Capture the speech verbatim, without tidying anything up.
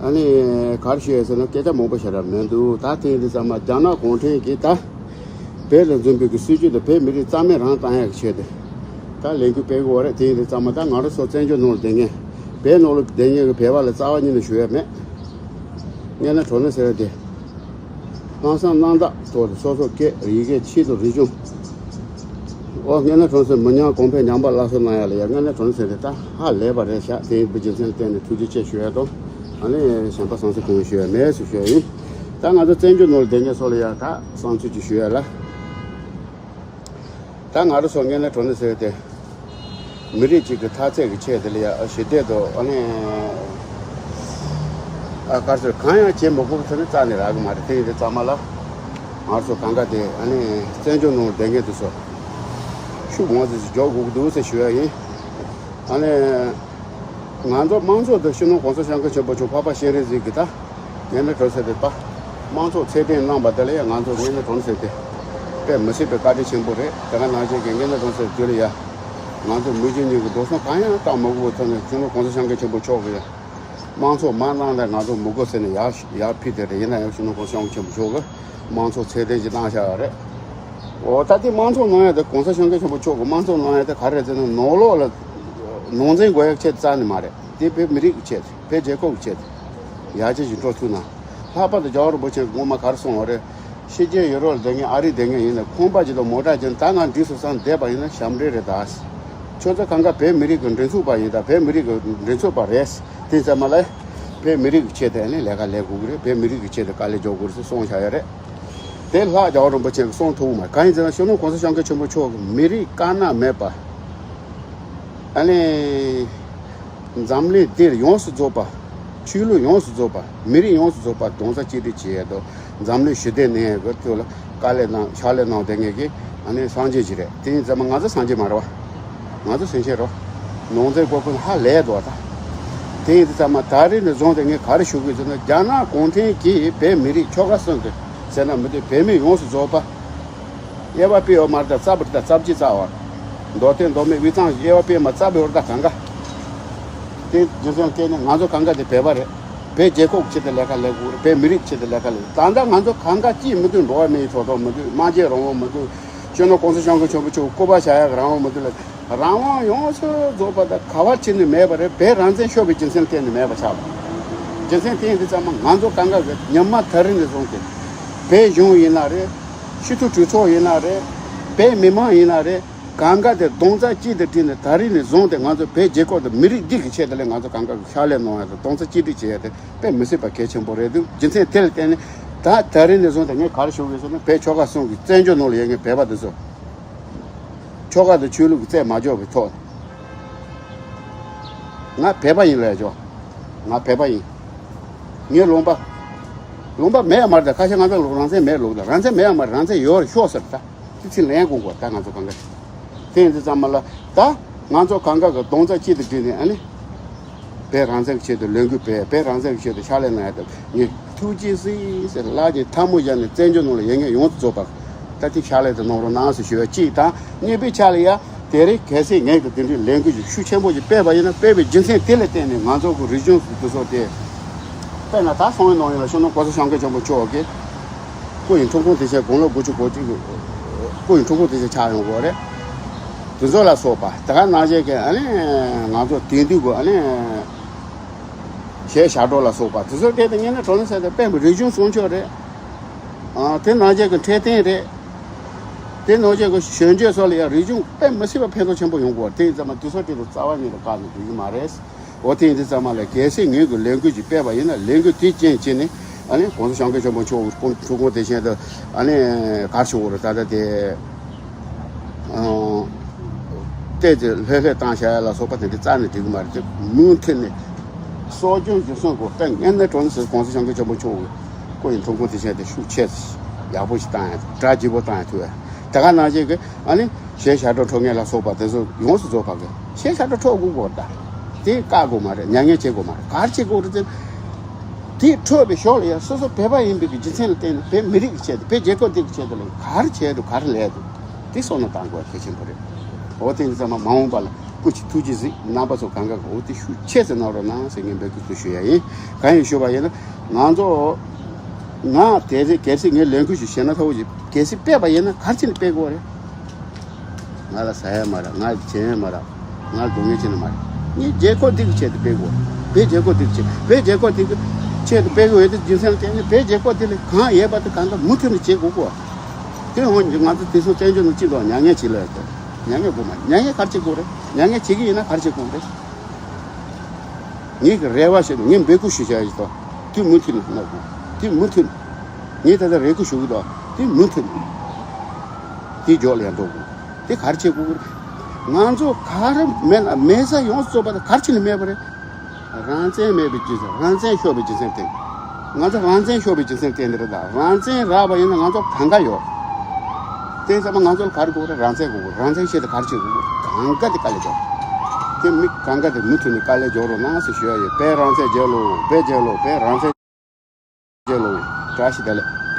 ཨ་ནི་ག་རེ་ཞུ་ཡ་ཟེར་ན་སྐད་ཆ་མང་པོ་བཤད་ར་མི་འདུག་ད་དེ་ཡིན་དུས་ཙམ་མ་རྒྱ་ནག་གུང་ཁྲན་གྱིས་ད་བོད་ལ་འཛིན་པའི་གི་སྲིད་ཇུས་དེ་བོད་མི་རིགས་རྩ་མེད་རང་བཏང་ཡག་གི་ཆེད་དུ་ད་ལས་འགུལ་སྤེལ་གི་ཡོད་རེད། དེ་ཡིན་དུས་ཙམ་མ་ད་ང་རང་ཚོ་བཙན་བྱོལ་ནང་ལ་བསྡད་མཁན་བོད་ནང་ལ་བསྡད་མཁན་གི་བོད་པ་ལ་རྩ་བ་ཉིད་ནས་ཞུ་ཡ་མེད། དངོས་གནས་དྲང་གནས་ཟེར་ཡ་དེ། ལྷག་བསམ་རྣམ་དག་ཐོག་ཏུ་སོ་སོ་སྐད་ཡི་གེ་ཆེད་དུ་རིག་གཞུང་། ཨོ་དངོས་གནས་དྲང་གནས་མི་ཉམས་གོང་འཕེལ་ཉམས་པ་སླར་གསོ་གནང་ཡ་ལ་ཡ་དངོས་གནས་དྲང་གནས་ཟེར་ཏེ་ད་ཧ་ལས་པ་རེད་ཤག་དེ་ཡིན་པའི་རྒྱུ་མཚན་ལ་བརྟེན་ནས་ཐུགས་རྗེ་ཆེ་ཞུ་ཡ་དང་། ཨ་ནི་གཞན་པ་བསམ་ཚུལ་གང་ཞུ་ཡ་མེད་ཟེར་ཞུ་ཡ་ཡིན། ད་ང་ཚོ་བཙན་བྱོལ་ནང་ལ་བསྡད་མཁན་ཚོ་ལ་ཡ་ད་བསམ་ཚུལ་ཅིག་ཞུ་ཡ་ལ། ད་ང་རང་ཚོ་དངོས་གནས་དྲང་གནས་ཟེར་ཏེ། མི་རིགས་གཅིག་གི་འཐབ་རྩོད་ཀྱི་ཆེད་དུ་ལ་ཡ་ཞི་བདེ་དང་ཨ་ནི་ཨ་དཀར་ཟོར་གང་ཡང་བྱེད་མི་དགོས་པ་ཐོག་ནས་རྩ་ནས་རག་གི་མ་རེད། དེ་ཡིན་དུས་ཙམ་མ་ལ་ང་ཚོ་གང་ག་དེ་ཨ་ནི་བཙན་བྱོལ་ནང་བསྡད་མཁན་དེ་ཚོ་ཤུགས་མང་ཙམ་ཞིག་འཇོག་དགོས་ཀྱི་འདུག་ཟེར་ཞུ་ཡ་ཡིན། ཨ་ནི་ང་ཚོ་དམངས་གཙོ་དང་སྤྱི་ནོར་གོང་ས་སྐྱབས་མགོན་ཆེན་པོ་མཆོག་འཕགས་པ་སྤྱན་རས་གཟིགས་ཀྱི་ད། དངོས་གནས་དྲང་གནས་ཟེར་ཏེ་ད། དམངས་གཙོ་ཚད་ལྡན་གནང་བ་དེ་ལ་ཡང་ང་ཚོ་དངོས་གནས་དྲང་གནས་ཟེར་ཏེ། དཔེ་མི་སྲིད་པའི་བཀའ་དྲིན་ཆེན་པོ་རེད། དེ་ག་ནང་བཞིན་གྱི་དངོས་གནས་དྲང་གནས་ཟེར་དུས་ལ་ཡ། ང་ཚོ་མི་རྒྱུ་གཉིས་ཀྱི་འགྲོ་སོང་གང་ཡང་བཏང་མི་དགོས་པའི་ཐོག་ནས་སྤྱི་ནོར་གོང་ས་སྐྱབས་མགོན་ཆེན་པོ་མཆོག་གིས་ཡ། དམངས་གཙོ་མ་གནང་ན་ང་ཚོ་མི་དགོས་ཟེར་ནས་ཡར་ཡར་ཕུལ་དེ་རེད། ཡིན་ན་ཡང་སྤྱི་ནོར་གོང་ས་སྐྱབས་མགོན་ཆེན་པོ་མཆོག་གིས་དམངས་གཙོ་ཚད་ལྡན་ཞིག་གནང་བཞག་ཡོད་རེད། འོ་ད་དེ་དམངས་གཙོ་གནང་ཡ་དེ་གོང་ས་སྐྱབས་མགོན་ཆེན་པོ་མཆོག་གིས་དམངས་གཙོ་གནང་ཡ་དེ་ག་རེ་རེད་ཟེར་ན་ནང་ལོགས་ལ་ནང་འཛིང་དགོས་ཡ་ཆེད་རྩ་ནས་མ་རེད། དེ་བོད་མི་རིགས་ཀྱི་ཆེད་དུ། བོད་རྒྱལ་ཁབ་ཀྱི་ཆེད་དུ། ཡར་རྒྱས་ཀྱི་འགྲོ་ཐུབ་ན། ལྷག་པར་དུ་རྒྱལ་བ་རིན་པོ་ཆེ་གིས་སྔོན་མ་ག་རེ་གསུངས་པ་རེད། ཕྱི་རྒྱལ་ཡུ་རོབ་ལ་བསྡད་མཁན་ཨ་རིར་བསྡད་མཁན་ཡིན་ན་ཁང་པ་ཅིག་དང་མོ་ཊ་ཅིག་ད་ང་འགྲིག་སོང་བསམ་བསྡད་པ་ཡིན་ན་ཞབས་འདྲེན་རེད་ད། ཁྱོད་ཚོ་གང་ག་བོད་མི་རིགས་ཀྱི་མགྲིན་ཚབ་པ་ཡིན་ད། བོད་མི་རིགས་ཀྱི་མགྲིན་ཚབ་པ་རེད། དེ་ཙམ་མ་ལ། བོད་མི་རིགས་ཀྱི་ཆེད་དུ་ནི་ལས་ཀ་ལས་དགོས་ཀྱི་རེད། བོད་མི་རིགས་ཀྱི་ཆེད་དུ་དཀའ་ལས་རྒྱག་དགོས་རེད་ཟེར་གསུངས་བཞག་ཡོད་རེད། དེ་ལྷག་རྒྱལ་བ་རིན་པོ་ཆེ་གིས་གསུངས་ཐུབ་མ་རེད། གང་ཡིན་ཟེར་ན་སྤྱི་ནོར་གོང་ས་སྐྱབས་མགོན་ཆེན་པོ་མཆོག་གིས་མི་རིགས་དཀར་ནག་མེད་པ། ཨ་ནི། འཛམ་གླིང་འདིར་ཡོངས་སུ་རྫོགས་པ། ཆོས་ལུགས་ཡོངས་སུ་རྫོགས་པ། མི་རིགས་ཡོངས་སུ་རྫོགས་པ་རྡོག་རྩ་གཅིག་སྒྲིལ་བྱེད་ཡས་དང་འཛམ་གླིང་ཞི་བདེ་གནས་ཡས་ཀྱི་ཐོག་ལ་དཀའ་ལས་གནང་ཕྱག་ལས་གནང་བསྡད་མཁན་གྱི་ཨ་ནི་སངས་རྒྱས་ཅིག་རེད། དེ་ཡིན་ཙང་མ་ང་ཚོ་སངས་རྒྱས་མ་རེད་བ། ང་ཚོ་སེམས་ཅན་རོ། ནང་ཚན་སྐོར་ཀུན་ཧ་ལས་འདུག་བ་ད། དེ་ཡིན་དུས་ཙམ་མ་ད་རེས་ནས་བཟུང་སྟེ་ངས་ག་རེ་ཞུ་གི་ཡོད་ཟེར་ན་རྒྱ་ནག་གུང་ཁྲན་གྱིས་བོད་མི་རིགས་ཆོལ་ཁ་གསུམ་གྱི་ཟེར་ན་མི་འདུག་བོད་མི་ཡོངས་སུ་རྫོགས་པ། དབྱེ་བ་སྤེལ་ཡོད་མ་རེད་ད། རྩ་བར་ད་རྩ་བརྒྱུད་རྩ་བར། མདོ་སྟོད་མདོ་སྨད་དབུས་གཙང་དབྱེ་བ་སྤེལ་མ་རྩ་བའི་བར་ད་གང་ག་དེ་རྒྱུ་མཚན་བལྟས་ནས་ང་ཚོ་གང་ག་དེ་བོད་པ་རེད། བོད་རྒྱལ་ཁབ་ཀྱི་ཆེད་དུ་ལས་ཀ་ལས་དགོས་རེད། བོད་མི་རིགས་ཀྱི་ཆེད་དུ་ལས་ཀ་ལས་དགོས། ད་ལྟ་ང་ཚོ་གང་ག་ཅིས་མི་འདུག་འགྲོ་བ་མིའི་ཐོབ་ཐང་མི་འདུག་སྨྲ་བརྗོད་རང་དབང་མི་འདུག་སྤྱི་ནོར་གོང་ས་སྐྱབས་མགོན་ཆེན་པོ་མཆོག་སྐུ་པར་བཞག་ཡག་རང་དབང་མི་འདུག་ལ། རང་དབང་ཡོངས་སུ་རྫོགས་པ་དང་ག་བ་ཕྱིན་ནས་མེད་པ་རེད། བོད་རང་བཙན་ཤོར་བའི་རྒྱུ་མཚན་གཏན་ནས་མེད་པ་ཆགས་པ། རྒྱུ་མཚན་དེ་ཡིན་དུས་ཙམ་མ་ང་ཚོ་གང་ག་གི་ཉི་མ་ད་རིང་ནས་བཟུང་སྟེ། བོད་གཞུང་ཡིན་ན་རེད། སྤྱི་འཐུས་གྲོས་ཚོགས་ཡིན་ན་རེད། བོད་མི་མང་ཡིན་ན་རེད། གང་ག་དེ་རྡོག་རྩ་གཅིག་ཏུ་བསྒྲིལ་ནས་ད་རིང་ནས་བཟུང་སྟེ་ང་ཚོ་བོད་རྒྱལ་ཁབ་དང་མི་རིགས་འདི་གི་ཆེད་དུ་ལས་ང་ཚོ་གང་ག་གི་ཕྱག་ལས་གནང་ཡ་དང་རྡོག་རྩ་གཅིག་སྒྲིལ་བྱེད་ཡ་དེ་དཔེ་མི་སྲིད་པ་གལ་ཆེན་པོ་རེད་འདུག་རྒྱུ་མཚན་དེ་ལ་བརྟེན་ནས་ད་ད་རིང་ནས་བཟུང་སྟེ་ངས་ག་རེ་ཞུ་གི་ཡོད་ཟེར་ན་བོད་ཆོལ་ཁ་གསུམ་གྱི་བཙན་བྱོལ་ནང་ལ་ཡོད་མཁན་བོད་པ་འདི་ཚོ། ཆོལ་ཁ་དང་ཆོས་ལུགས་ཀྱི་རྩོད་མ་འཇོག་པའི་ཐོག་ང་བོད་པ་ཡིན་ལབ་ཆོག་ང་བོད་པ་ཡིན། ངའི་ལུང་པ། ལུང་པ་མེད་ཡ་མ་རེད་ད། ཁ་ཤས་ང་ཚོ་རང་བཙན་མེད་ལུགས་ད། རང་བཙན་མེད་ཡ་མ་རེད། རང་བཙན་ཡོད་རེད་ཤོག་ཟེར་ད། དེ་ཚིག་ལན་དགོས་གོ་ད་ང་ཚོ་གང་ག་དེ་ཡིན་དུས་ཙམ་མ་ལ་ད་ང་ཚོ་གང་ག་གི་རྡོག་རྩ་གཅིག་ཏུ་བསྒྲིལ་ནས་ཨ་ནི། བོད་རང་བཙན་གྱི་ཆེད་དུ་ལས་འགུལ་སྤེལ། བོད་རང་བཙན་གྱི་ཆེད་དུ་ཕྱག་ལས་གནང་ཡ་དང་ངས་ཐུགས་རྗེ་གཟིགས་ཟེར་ལག་གི་ཐལ་མོ་སྦྱར་ནས་བཙན་བྱོལ་ནང་ལ་ཡོད་མཁན་ཡོངས་སུ་རྫོགས་པ་ད་ཐེངས་ཕྱག་ལས་དེ་གནང་རོགས་གནང་ཟེར་ཞུ་བ་གཅིག་དང་། གཉིས་པའི་ཆ་ལ་ཡ་དེ་རིང་གལ་སྲིད་ངས་ཀྱི་དེ་འདྲའི་ལས་འགུལ་ཞིག་ཤུགས་ཆེན་པོ་ཞིག་སྤེལ་བ་ཡིན་ན་སྤེལ་བའི་རྒྱུ་མཚན་དེ་ལ་བརྟེན་ནས་ང་ཚོ་གི་རིག་གཞུང་དེ་ཚོ་དེ་དཔེར་ན་ད་སོང་བའི་ནང་ཡིན་ལ་ཤོ་ནོ་གོ་ས་སྐྱབས་མགོན་ཆེན་པོ་མཆོག་གིས་སྐུ་ཡི་འཁྲུངས་སྐར་དེ་བཞིན་དགུང་ལོ་དགུ་བཅུ་གོ་གཅིག་གི་སྐུ་ཡི་འཁྲུངས་སྐར་དེ་བཞིན་ཆགས་ཡོང་དགོས་རེད། དེ་ཚོ་ལ་སོགས་པ་དེ་ག་ནང་བཞིན་གྱི་ཨ་ནི་ང་ཚོ་དེང་དུས་ཀྱི་ཨ་ནི། གཞས་ཞབས་བྲོ་ལ་སོགས་པ་དེ་ཚོ་སྤྲད་དེ་ངས་ནི་གྲོ་ནས་ཟེར་ཏེ་དཔེ་མི་རིག་གཞུང་སྲུང་སྐྱོབ་རེད། ཨ་དེ་ནང་བཞིན་གྱི་འཕྲོད་བསྟེན་རེད། དེ་ནང་བཞིན་གྱི་གཞོན་སྐྱེས་ཚོ་ལ་ཡང་རིག་གཞུང་དཔེ་མི་སྲིད་པ་ཕན་ཐོགས་ཆེན་པོ་ཡོང་གི་ཡོད་རེད། དེ་ཡིན་ཙང་མ་དེ་ཚོ་སྤྲད་དེ་རྩ་བ་ཉིད་ནས་བཀག་ནས་འགྲིག་གི་མ་རེད། འོ་དེ་ཡིན་དུས་ཙམ་མ་ལ་གལ་སྲིད་ངས་ཀྱི་ལས་འགུལ་ཅིག་སྤེལ་བ་ཡིན་ན་ལས་འགུལ་དེའི་རྐྱེན་བྱས་ནས་ཨ་ནི་གོང་ས་སྐྱབས་མགོན་ཆེན་པོ་འཁྲུངས་སྐར་དེ་བཞིན་དུ་ཨ་ནི་ག་རེ་ཞུ་དགོས་རེད་ད་ལྟ་དེ། ཨང་། བལྟས་ཏེ་ལྷོད་ལྷོད་བཏང་བྱ་ཡ་ལ་སོགས་པ་དེ་འདྲ་རྩ་ནས་འགྲིག་གི་མ་རེད་དེ་མུ་མཐུད་ནས་གསོ་སྐྱོང་རྒྱུན་སྲུང་དགོས། དཔེ་ངན་ནས་གྲོང་ཟེར་གོང་ས་སྐྱབས་མགོན་ཆེན་པོ་མཆོག་གི་སྐུ་ཡི་འཁྲུངས་སྐར་དེ་བཞིན་དུ་ཤུགས་ཆེ་ཡག་པོ་ཞིག་བཏང་ཡ་གྲ་རྒྱས་པོ་བཏང་ཡ་ཐུབ་ཡ་དེ་ག་ནང་བཞིན་གྱི་ཨ་ནི་གཞས་ཞབས་བྲོ་འཁྲབ་མཁན་ལ་སོགས་པ་དེ་ཚོ་ཡོངས་སུ་རྫོགས་པ་གི་གཞས་ཞབས་བྲོ་འཁྲབ་དགོས་དགོས་ད་དེ་བཀག་དགོས་མ་རེད། མྱ་ངན་བྱེད་དགོས་མ་རེད། ག་རེ་བྱེད་དགོས་རེད་ཟེར། དེ་འཁྲབ་པའི་ཞོར་ལ་ཡང་སོ་སོ་བོད་པ་ཡིན་པའི་གི་རྒྱུ་མཚན་ལ་བརྟེན་ནས་བོད་མི་རིགས་ཀྱི་ཆེད་དུ་བོད་རྒྱལ་ཁབ་འདི་གི་ཆེད་དུ་ལ་ག་རེ་བྱས་འདུག་ག་རེ་ལས་འདུག་དེ་བསམ་བློ་བཏང་དགོས་གལ་ཆེན་པོ་རེད། འོ་དེ་ཡིན་ཙང་མ་མ་འོངས་པ་ལ་ སྐུ་མཁྱེན། ཐུགས་རྗེ་གཟིགས། རྣམ་པ་ཚོ་གང་ག་འོ་དེ་ཤུགས་ཆེ་ཙམ་གནང་རོགས་གནང་ཟེར་ངས་འབོད་སྐུལ་ཞུ་ཡ་ཡིན། གང་ཡིན་ཞུ་བ་ཡིན་ན། ང་ཚོ་ང་དེ་རེད། གལ་སྲིད་ངས་ལས་འགུལ་ཞིག་བྱས་ན་ཐོག་ཅིག་གལ་སྲིད་སྤེལ་བ་ཡིན་ན་ག་རེ་བྱས་ནས་སྤེལ་དགོས་རེད། ང་ལ་ཟ་ཡ་མ་རག་ང་ལ་བྱེད་ཡ་མ་རག་ང་ལ་སྡུག་བསྔལ་བྱེད་ནི་མ་རེད། ངས་རྒྱལ་ཁབ་འདི་གི་ཆེད་དུ་སྤེལ་དགོས། བོད་རྒྱལ་ཁབ་འདི་གི་ཆེད། བོད་རྒྱལ་ཁབ་འདི་གི་ཆེད་དུ་སྤེལ་དགོས་ཡོད་དེ། རྒྱུ་མཚན་ལ་བརྟེན་ནས་བོད་རྒྱལ་ཁབ་འདི་ལ་གང་ཡོད་པ་དེ་གང་ལྟར་མུ་མཐུད་ནས་བྱེད་དགོས་གོ། དེ་འོན་ཀྱང་ང་ཚོ་དེ་ཚོ་བཙན་བྱོལ་ནང་སྤྱི་ཚོགས་མྱ་ངན་བྱེད་ལ་ཡོད་དོ། མྱ་ངན་དགོས་མ་རེད། མྱ་ངན་ག་རེ་བྱེད་དགོས་རེད། མྱ་ངན་བྱེད་ཀྱི་ཡིན་ན་ག་རེ་བྱེད་དགོས་རེད། ངེད་ཀྱི་རེ་བ་ཞིག་ངས་འབོད་སྐུལ་ཞུ་བྱ་ཡིན་དོ། དེ་མུ་མཐུད་ནས་གནང་དགོས། དེ་མུ་མཐུད་ནས། ངས་ད་ལྟ་རེ་སྐུལ་ཞུ་གི་འདུག་དེ་མུ་མཐུད་ནས། དེ་མགྱོགས་ལ་ཡང་འགྲོ་དགོས། དེ་ག་རེ་བྱེད་དགོས་རེད། ང་ཚོ་ག་རེ་མེད་ན་མེད་ས་ཡོངས་སུ་རྫོགས་པ་དེ་ག་རེ་བྱས་ནས་མེད་པ་རེད། རང་བཙན་མེད་པའི་རྒྱུ་མཚན། རང་བཙན་ཤོར་བའི་རྒྱུ་མཚན་དེ། ང་ཚོ་རང་བཙན་ཤོར་བའི་རྒྱུ་མཚན་དེ་འདི་རེད་ད། རང་བཙན་རག་པ་ཡིན་ན་ང་ཚོ་གང་ག་ཡོད། དེ་ཚང་མ་ང་ཚོ་ལ་ག་རེ་དགོས་རེད། རང་བཙན་དགོས། རང་བཙན་ཆེད་དུ་ག་རེ་བྱེད་དགོས། གང་ག་དེ་དཀའ་ལས་རྒྱོབ། དེ་མི་གང་ག་དེ་མུ་མཐུད་ནས་དཀའ་ལས་རྒྱོབ་རོགས་གནང་ཟེར་ཞུ་ཡ་ཡོད། བོད་རང་བཙན་རྒྱལ་ལོ། བོད་རྒྱལ་ལོ། བོད་རང་བཙན་རྒྱལ་ལོ། བཀྲ་ཤིས་བདེ་ལེགས།